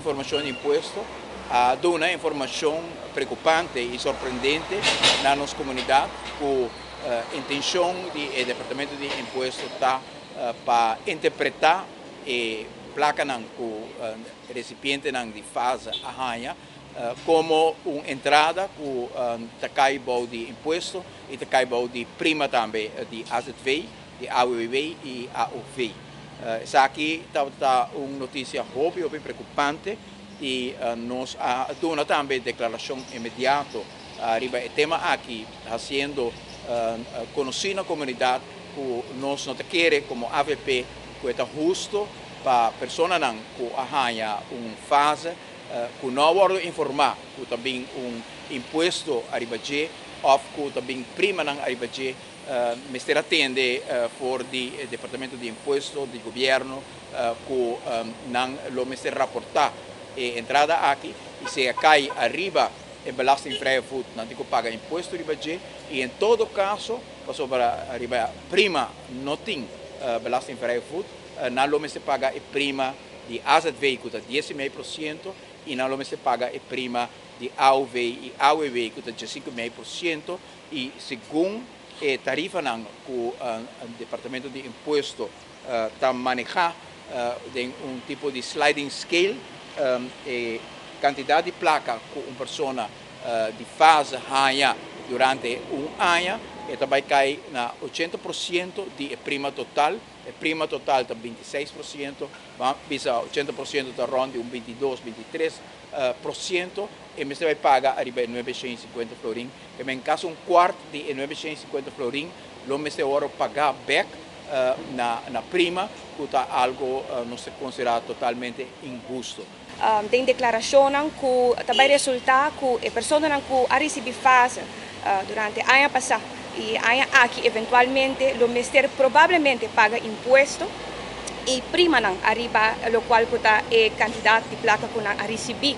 Informacion di Impuesto a duna informacion preocupante y sorprendente na nos comunidad cu intencion di e Departamento di Impuesto ta pa interpreta e placanan cu recipientenan di fase a haya como un entrada cu ta cay bou di impuesto y ta cay bou di prima tambe di AZV, di AWB y AOV. Esaki tabata un noticia hopi hopi preocupante y nos a duna tambe declaracion inmediato riba e tema aki, haciendo conoci na comunidad cu nos no ta kere como AVP cu e ta husto pa personanan cu a haya un fase cu no a wordo informa cu ta bin un impuesto ariba dje of cu ta bin primanan ariba dje, mester atende for di Departamento di Impuesto di Gobierno cu nan lo mester raporta e entrada aki y si a cay ariba e belastingvrije voet nan tin cu paga impuesto riba dje y en todo caso pasobra riba prima no tin belastingvrije voet nan lo mester paga e prima di AZV cu ta 10,5% y nan lo mester paga e prima di AOV y AWB cu ta 15,5% y segun e tarifanan cu Departamento di Impuesto ta maneha den un tipo di sliding scale, e cantidad di placa cu un persona di fase haya durante un aña e ta bay cay na 80% di e prima total. E prima total ta 26%, bisa 80% ta rond di un 22, 23% e mester bay paga ariba e 950 florin. E men casi un kwart di e 950 florin lo mester oro paga bek na prima, cu ta algo nos ta considera totalmente inhusto. Den declaracionnan cu ta bay resulta cu e personanan cu a ricibi fase durante aña pasa y aña aki eventualmente lo mester probablemente paga impuesto y primanan ariba locual cu ta e cantidad di placa cu nan a ricibi.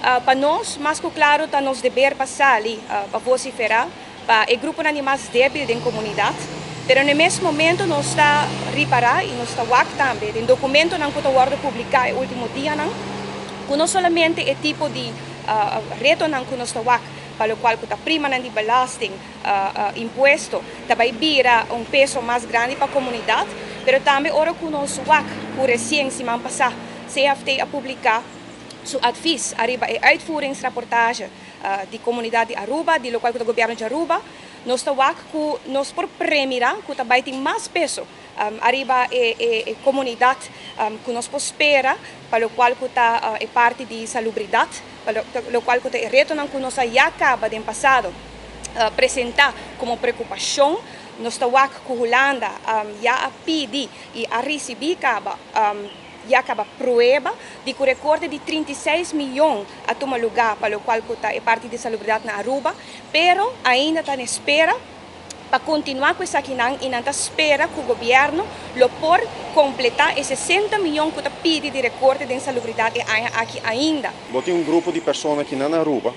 Pa nos, mas cu claro ta nos deber pa sali pa vocifera pa e gruponan di mas debil den comunidad, pero na e mes momento nos ta ripara y nos ta wak tambe den documentonan cu ta wordo publica e ultimo dianan cu no solamente e tipo di retonan cu nos ta wak pa locual cu ta primanan di belasting, impuesto, ta bay bira un peso mas grandi pa comunidad, pero tambe ora cu nos wak cu recien siman pasa CFT a publica su advies ariba e uitvoeringsrapportage di comunidad di Aruba, di locual cu ta gobierno di Aruba, nos ta wak cu nos por premira cu ta bay tin mas peso ariba e comunidad cu nos por spera pa locual cu ta e parti di salubridad, pa locual cu ta e retonan cu nos a ya caba den pasado presenta como preocupacion. Nos ta wak cu Hulanda ya a pidi y a ricibi caba ya caba prueba di cu recorte di 36 miyon a tuma lugar pa locual cu ta e parti di salubridad na Aruba, pero ainda ta na espera pa continua cu esakinan y nan ta spera cu gobierno lo por completa e 60 miyon cu ta pidi di recorte den salubridad e aña aki ainda. Bo tin un grupo di persona aki na Aruba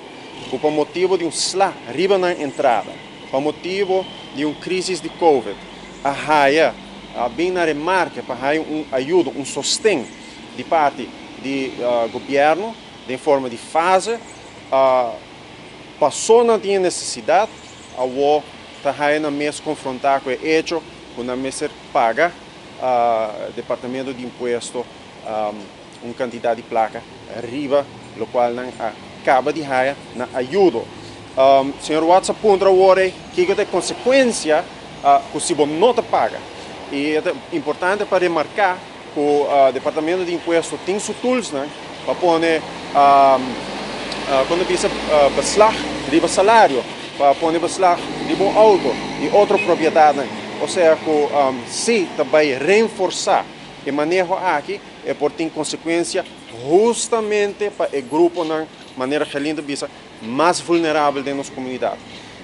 cu pa motibo di un sla riba nan entrada, pa motibo di un crisis di Covid, a haya, a bin na remarke pa haya un ayudo, un sosten di parti di gobierno den forma di fase, paso nan tin e necesidad, awo ta haya nan mes confronta cu e hecho cu nan mester paga Departamento di Impuesto un cantidad di placa riba locual nan a caba di haya na ayudo. Señor Watts a puntra awor ey kico ta e consecuencia cu si bo no ta paga. Y e ta importante pa remarca cu Departamento di Impuesto tin su toolsnan pa pone, con ta bisa, beslag riba salario, pa pone beslag riba un auto y otro propiedadnan. Osea cu si ta bay reenforsa e maneho aki, e por tin consecuencia hustamente pa e gruponan, manera Gerlin ta bisa, mas vulnerabel den nos comunidad.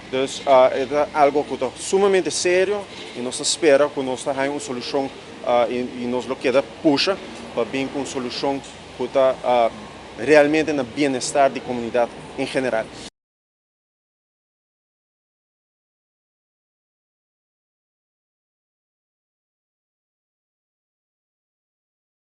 Dus e ta algo cu ta sumamente serio y nos ta spera cu nos ta haya un solucion y nos lo keda pusha pa bin cu un solucion cu ta realmente na bienestar di comunidad en general.